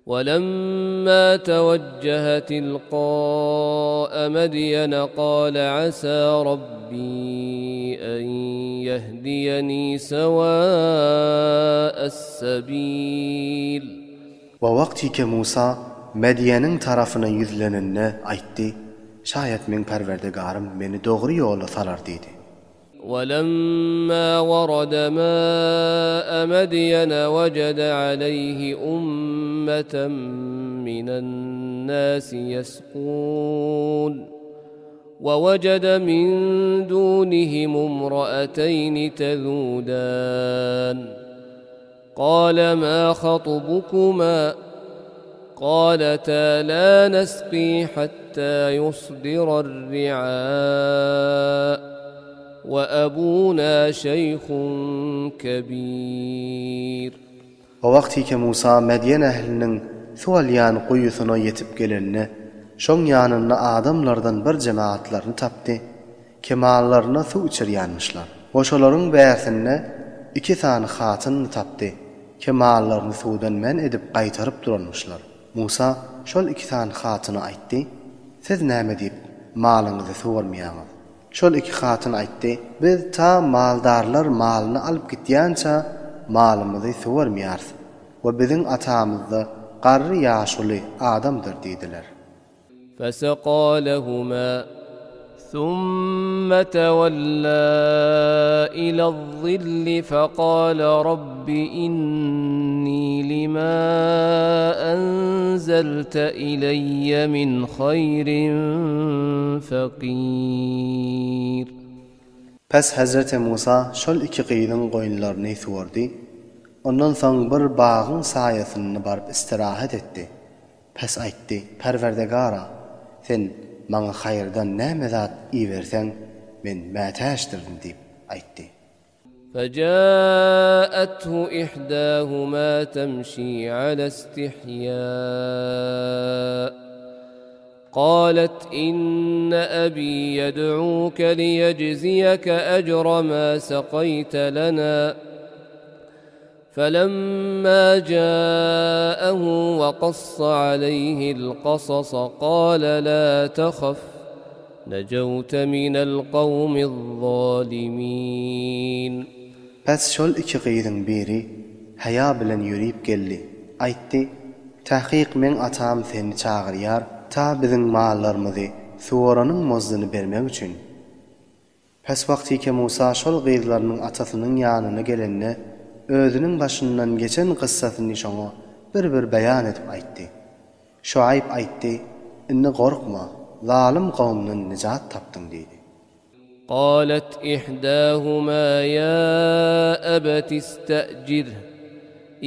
ولما توجه تلقاء مدين قال عسى ربي أن يهديني سواء السبيل. We wagtyke Musa Medýeniň tarapyna ýüzlenende aýtdy, Şaýat meň Perwerdigarym meni dogry ýola salar diýdi. ولما ورد ماء مدين وجد عليه أمة من الناس يسقون ووجد من دونهم امرأتين تذودان قال ما خطبكما قالتا لا نسقي حتى يصدر الرعاء وأبونا شيخ كبير. O wagtyky Musa Medýen ähliniň suw alýan guýusyna ýetip gelende, şoň ýanynda adamlardan bir jemagatlaryny tapdy. Kemallaryna suw içirýänmişler. We şolaryň bärsinde iki sany hatynyny tapdy. Kemallaryny suwdan men edip gaýtaryp duranmyşlar. Musa şol iki sany hatyna aýtdy, Siz näme diýip, malyňyzy suwarmaýaňyz? Şol iki hatyn aýtdy, Biz ta maldarlar malyny alyp gitýänçä malymyzy suwarmaýarys we biziň atamyz-da garry ýaşuly adamdyr diýdiler. فسقى لهما ثم تولى إلى الظل فقال رب إني لما أنزلت إلي من خير فقير. Pes Hezreti Musa şol iki gyzyň goýunlaryny suwardy. Ondan soň bir bagyň saýasynda baryp istirahat etdi. Pes aýtdy, Perwerdegara, Sen maňa haýyrdan näme zat iberseň, men mätäçdirin diýip aýtdy. فجاءته إحداهما تمشي على استحياء قالت إن أبي يدعوك ليجزيك أجر ما سقيت لنا فلما جاءه وقص عليه القصص قال لا تخف نجوت من القوم الظالمين. Pes şol iki gyzyň biri haýa bilen ýörip geldi. Aýtdy, Takyk meň atam seni çagyrýar, ta biziň mallarymyzy suwaranyň mozduny bermek üçin. Pes wagtyke Musa şol gyzlarynyň atasynyň ýanyna gelende, özüniň başyndan geçen kyssasyny şoňa bir-bir beýan edip aýtdy. Şuaýb aýtdy, Indi gorkma, zalym kowumdan nijat tapdyň diýdi. Galet ihdahuma ýa ebeti iste'jirh,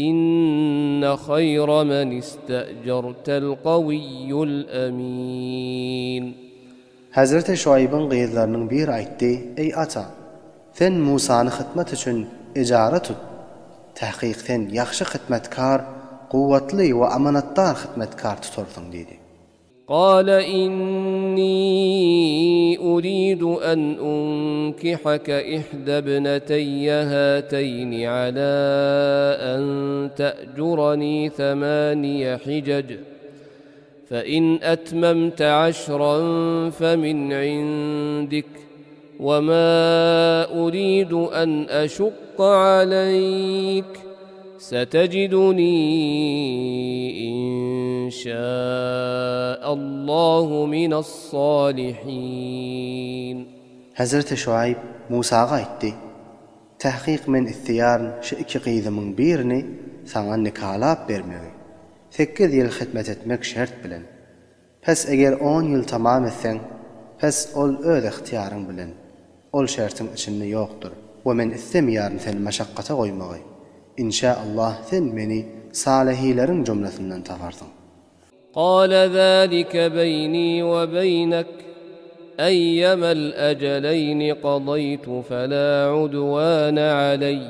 inne haýra men iste'jertel kawiyyul emin. Hezreti Şuaýbyň gyzlarynyň biri aýtdy, Eý ata! Sen Musany hytmat üçin ejara tut. Takyk sen ýagşy hytmatkar, kuwwatly we amanatdar hytmatkar tutarsyň diýdi. Gala inni uridu an unkihaka ihda ibnatayya hatayni ala an ta'jurani thamaniya hijaj. فإن أتممت عشرا فمن عندك وما أريد أن أشق عليك ستجدني إن شاء الله من الصالحين. Hezreti Şuaýb Musaga aýtdy, Tahkyk men isleýärin şu iki gyzymyň birini saňa nikalap bermegi. Sekiz ýyl hytmet etmek şert bilen. Pes eger on ýyl tamam etseň, pes ol öz ygtyýaryň bilen. Ol şertiň içinde ýokdur we men islemeýärin seni maşakgata goýmagy. Inşä Allah sen meni salehileriň jumlasyndan taparsyň. Gala zalike beýni we beýnek, eýýemel ejeleýni gadaýtu fela udwane aleý,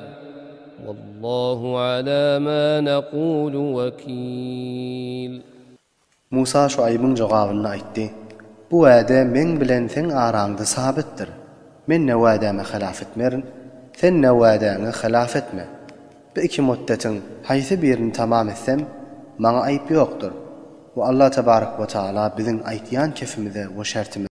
wallahu ala ma nekulu wekil. Musa Şuaýbyň jogabynda aýtdy, Bu wade meň bilen seň araňda sabytdyr. Men ne wädäme hylaf etmerin, sen ne wädäňe hylaf etme. Bu iki mutdetiň haýsy birini tamam etsem, Maňa aýyp ýokdur. We Allah tebarek we taala biziň aýtýan kefimize we şertimize.